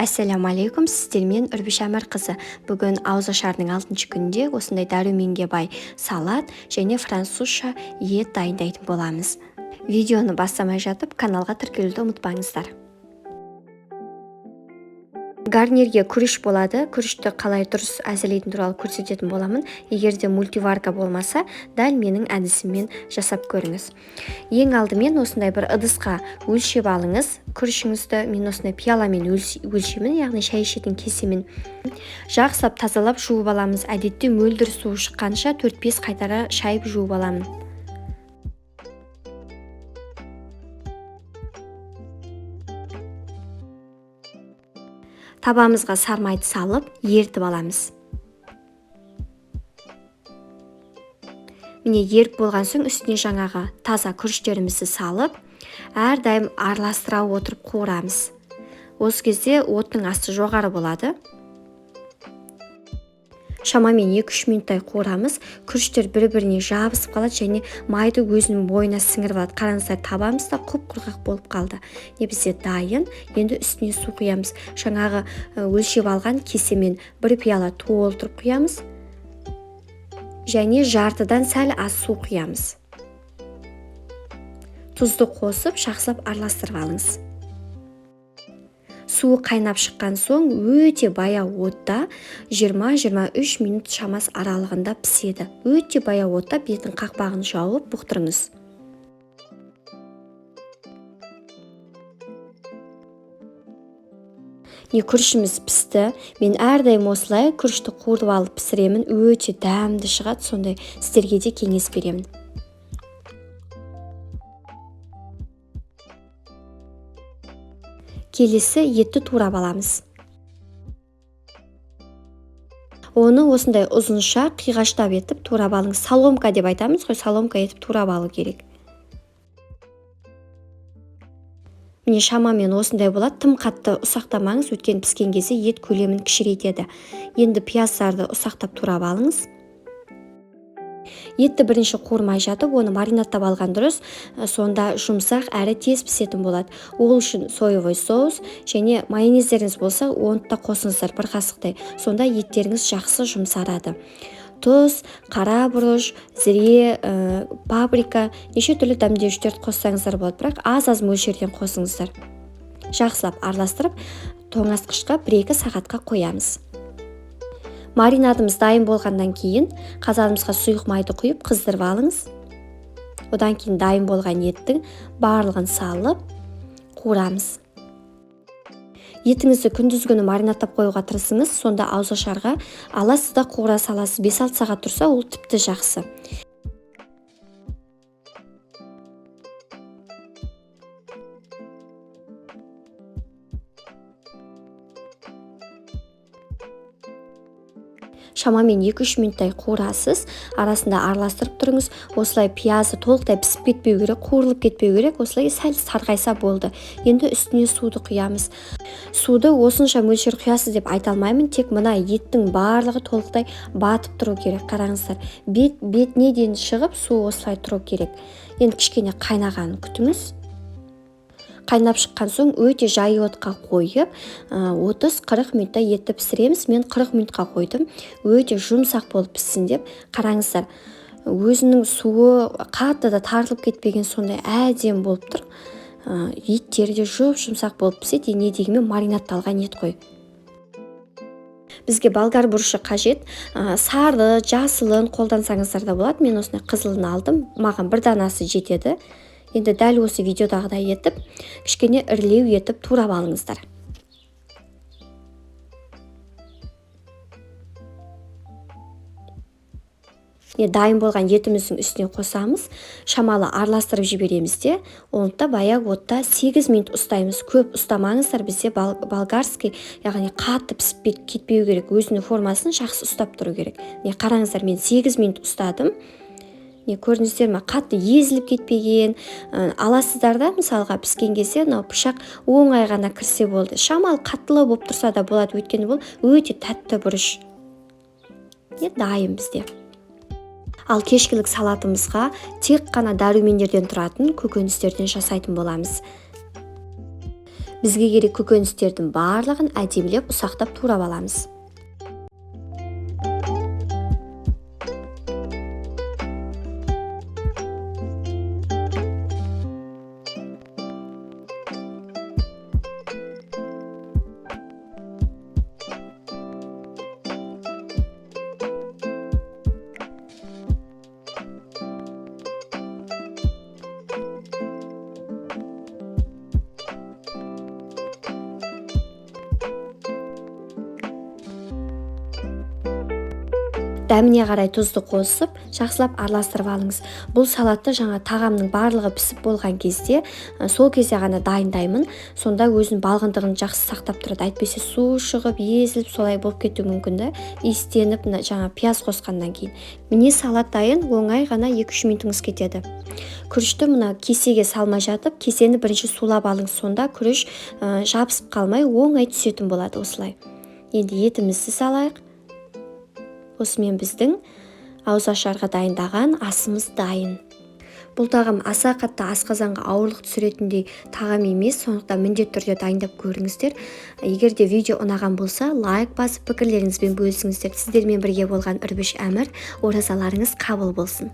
Ассаляму алейкум, сіздермен Үрбіш Әмірқызы. Бүгін ауызашардың 6 күнінде осындай дәруменге бай салат және французша ет дайындайтын боламыз. Видеоны бастамай жатып каналға тіркелуді ұмытпаңыздар. Гарнирге күріш болады. Күрішті қалай дұрыс әзірлейтін туралы көрсететін боламын. Егер де мультиварка болмаса, дәл менің әдісіммен жасап көріңіз. Ең алдымен осындай бір ыдысқа өлшеп алыңыз күрішіңізді. Мен осындай пиаламен өлшеймін, яғни шай ішетін кесемен. Жақсылап тазалап жуып аламыз. Әдетте мөлдір суы шыққанша 4-5 қайтара шайып жуып аламын. Табамызға сармайды салып, ерітіп аламыз. Міне, еріп болған соң үстіне жаңағы таза күріштерімізді салып, әрдайым араластыра отырып қуырамыз. Осы кезде оттың асты жоғары болады. Шамамен 2-3 минуттай қуырамыз. Күріштер бір-біріне жабысып қалады және майды өзінің бойына сіңіріп алады. Қараңыздар, табамыз да құп-құрғақ болып қалды. Не, бізде дайын. Енді үстіне су құямыз. Жаңағы өлшеп алған кесемен бір пиала толтырып құямыз. Және жартыдан сәл аз су құямыз. Тұзды қосып, жақсылап араластырып алыңыз. Суы қайнап шыққан соң өте баяу отта 20-23 минут шамасы аралығында піседі. Өте баяу отта бетін қақпағын жауып бұқтырыңыз. Не, күрішіміз пісті. Мен әрдайым осылай күрішті қуырып алып пісіремін. Өте дәмді шығады, сондай сіздерге де кеңес беремін. Келесі етті турап аламыз. Оны осындай ұзынша қиғаштап етіп турап алыңыз. Соломка деп айтамыз ғой, соломка етіп турап алу керек. Міне, шамамен осындай болады. Тым қатты ұсақтамаңыз, өйткені піскен кезде ет көлемін кішірейтеді. Енді пияздарды ұсақтап турап алыңыз. Етті бірінші қуырмай жатып, оны маринадтап алған дұрыс, сонда жұмсақ әрі тез пісетін болады. Ол үшін соевый соус және майонездеріңіз болса, оны да қосыңыздар бір қасықтай. Сонда еттеріңіз жақсы жұмсарады. Тұз, қара бұрыш, зіре, паприка, неше түрлі дәмдеуіштерді қоссаңыздар болады, бірақ аз-аз мөлшерден қосыңыздар. Жақсылап араластырып, тоңазытқышқа 1-2 сағатқа қоямыз. Маринадымыз дайын болғаннан кейін қазанымызға сұйық майды құйып қыздырып алыңыз. Одан кейін дайын болған еттің барлығын салып қуырамыз. Етіңізді күндізгі күні маринадтап қоюға тырысыңыз, сонда ауызашарға аласыз да қуыра саласыз. 5-6 сағат тұрса, ол тіпті жақсы. Шамамен 2-3 минуттай қуырасыз, арасында араластырып тұрыңыз. Осылай пиязы толықтай пісіп кетпеу керек, қуырылып кетпеу керек, осылай сәл сарғайса болды. Енді үстіне суды құямыз. Суды осынша мөлшер құясыз деп айта алмаймын, тек мына еттің барлығы толықтай батып тұру керек. Қараңыздар, бетіне дейін шығып су осылай тұру керек. Енді кішкене қайнағанын күтіңіз. Қайнап шыққан соң өте жай отқа қойып, 30-40 минутта етті пісіреміз. Мен 40 минутқа қойдым. Өте жұмсақ болып піссін деп. Қараңыздар, өзінің суы қатты да тартылып кетпеген, сондай әдемі болып тұр. Еттері де жұп-жұмсақ болып піседі. Не дегенмен маринадталған ет қой. Бізге болгар бұрышы қажет. Сары, жасылын қолдансаңыздар да болады. Мен осындай қызылын алдым. Маған бір данасы жетеді. Енді дәл осы видеодағыдай етіп, кішкене ірілеу етіп турап алыңыздар. Не, дайын болған етіміздің үстіне қосамыз, шамалы араластырып жібереміз де, оны да баяу отта 8 минут ұстаймыз. Көп ұстамаңыздар, бізде болгарский, яғни қатты пісіп кетпеу керек, өзінің формасын жақсы ұстап тұру керек. Не, қараңыздар, мен 8 минут ұстадым. Не, көрдіңіздер ме, қатты езіліп кетпеген. Аласыздар да, мысалға піскен кезде мынау пышақ оңай ғана кірсе болды. Шамалы қаттылау болып тұрса да болады, өйткені бұл өте тәтті бұрыш. Не, дайын бізде. Ал кешкілік салатымызға тек қана дәрумендерден тұратын көкөністерден жасайтын боламыз. Бізге керек көкөністердің барлығын әдемілеп ұсақтап турап аламыз. Дәміне қарай тұзды қосып, жақсылап араластырып алыңыз. Бұл салатты жаңа тағамның барлығы пісіп болған кезде, сол кезде ғана дайындаймын. Сонда өзінің балғындығын жақсы сақтап тұрады. Әйтпесе су шығып, езіліп, солай болып кетуі мүмкін да. Иістеніп, мына жаңа пияз қосқаннан кейін. Міне, салат дайын, оңай ғана 2-3 минутыңыз кетеді. Күрішті мына кесеге салмай жатып, кесені бірінші сулап алыңыз. Сонда күріш жабысып қалмай, оңай түсетін болады осылай. Енді етімізді салайық. Осымен біздің ауызашарға дайындаған асымыз дайын. Бұл тағам аса қатты асқазанға ауырлық түсіретіндей тағам емес, сондықтан міндетті түрде дайындап көріңіздер. Егер де видео ұнаған болса, лайк басып, пікірлеріңізбен бөлісіңіздер. Сіздермен бірге болған Үрбіш Әмір. Оразаларыңыз қабыл болсын.